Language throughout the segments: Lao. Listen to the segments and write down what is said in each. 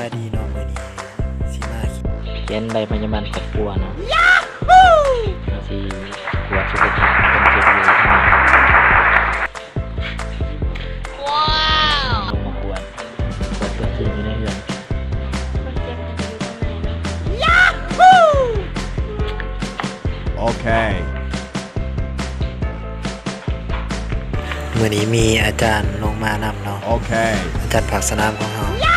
ສະບາຍດີເນາະ ມື້ນີ້ຊິມາຂຽນໃບພະຍາບານຄອບຄົວເນາະ. ເຮົາຊິກວດສຸຂະພາບຄົນເຈັບຢູ່ທາງໃນ. ວ້າວ ລົງມາກວດ ກວດເພື່ອນທີ່ຢູ່ໃນເຮືອນ. ໂອເຄ ມື້ນີ້ມີອາຈານລົງມານຳເນາະ. ໂອເຄ ອາຈານພາກສະໜາມຂອງເຮົາ. ເຮົາ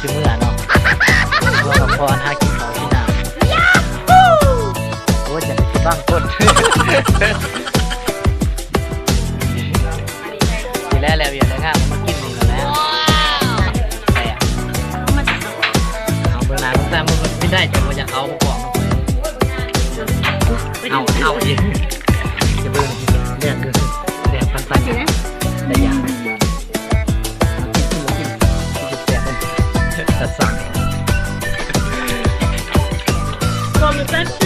ຊິເມືອເນາະ ເມືອພັກຜ່ອນ ຫາກິນເຂົ້າກິນນ້ຳ. ໂອ້ຍ ຈະໄດ້ຊິບາງຄົນ. ຊິແລ້ວແລ້ວວຽກແລ້ວງານ ມາກິນນີ້ແລ້ວແຫຼະ. ເອົາເບິ່ງໜ້າເບິ່ງຕາ ມັນບໍ່ໄດ້ ແຕ່ວ່າຢາກເອົາມາບອກ. ເອົາ ເອົາອີກ ຈະເບິ່ງແດງເດີ ແດງປັນໆ ໄດ້ຢ່າງ ກິນ ກິນ ກິນ ແຊບເລີຍ ຕັດສັ່ງ ກໍມີແປ້ງ.